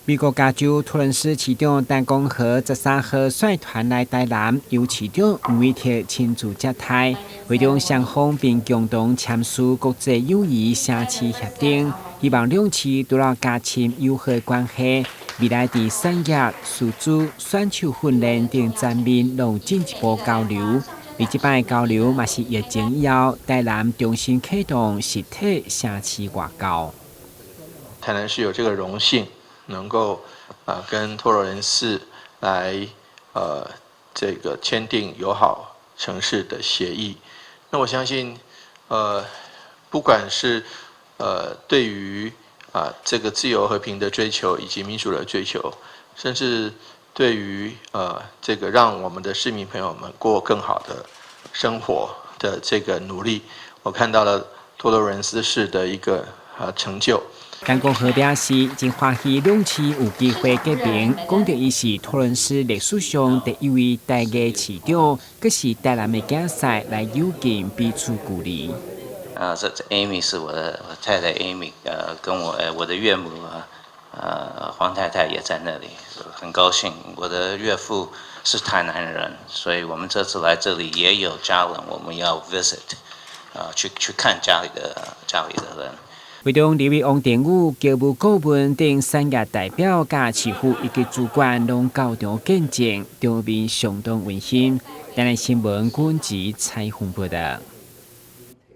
美國加州托倫斯市長陳光和13號率團來台南，由市長吳偉哲親自接待，會中雙方並共同簽署國際友誼城市協定，希望兩市除了加深友好關係，未來佇產業、師資、選手訓練等層面攏進一步交流。而這擺交流嘛是疫情以後，台南重新啟動實體城市外交。台南市有這個榮幸，能夠啊跟托羅倫斯來這個簽訂友好城市的協議。那我相信不管是對於啊這個自由和平的追求以及民主的追求，甚至對於這個讓我們的市民朋友們過更好的生活的這個努力，我看到了托羅倫斯市的一個成就。陳光和表示，真歡喜兩市有機會結盟，講著伊是托倫斯歷史上第一位台裔市長，閣是台南的囝婿來友近彼此鼓勵。啊，這 Amy 是我的太太 Amy，跟我我的岳母啊，黃太太也在那裡，很高興。我的岳父是台南人，所以我們這次來這裡也有家人，我們要 visit，啊，去看家裡的人。會中，立委王定宇、僑務顧問等產業代表、佮市府以及主管攏到場見證，場面相當溫馨。台南新聞軍籍採訪報道。